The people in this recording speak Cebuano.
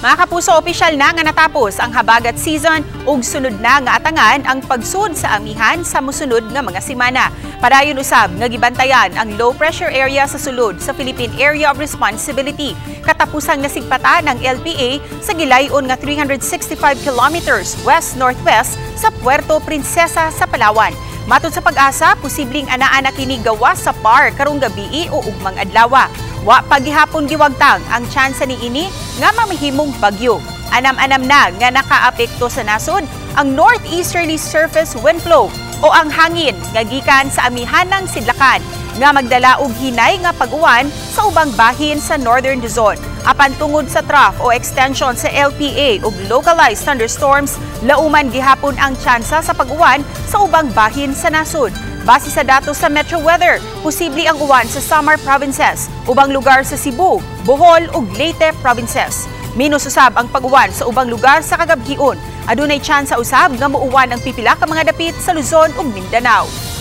Mga kapuso, opisyal na nga natapos ang habagat season ug sunod na nga atangan ang pagsud sa amihan sa musunod nga mga semana. Padayon usab nga gibantayan ang low pressure area sa sulod sa Philippine Area of Responsibility. Katapusang nasigpata ng LPA sa gilayon nga 365 kilometers west-northwest sa Puerto Princesa sa Palawan. Matod sa PAGASA, posibleng anaa na kini gawas sa PAR karong gabii o ugmang adlaw. Wa pa gihapon giwagtang ang tsansa niini nga mamahimong bagyo. Anam-anam na nga nakaapekto sa nasod ang northeasterly surface wind flow o ang hangin nga gikan sa amihanang sidlakan nga magdala og hinay nga pag-uwan sa ubang bahin sa Northern Luzon. Apan tungod sa trough o extension sa LPA ug localized thunderstorms, lauman gihapon ang tsansa sa pag-uwan sa ubang bahin sa nasod. Base sa datos sa Metro Weather, posible ang uwan sa Samar provinces, ubang lugar sa Cebu, Bohol ug Leyte provinces. Minus usab ang pag-uwan sa ubang lugar sa kagabhion. Adunay tsansa usab nga muuwan ang pipila ka mga dapit sa Luzon ug Mindanao.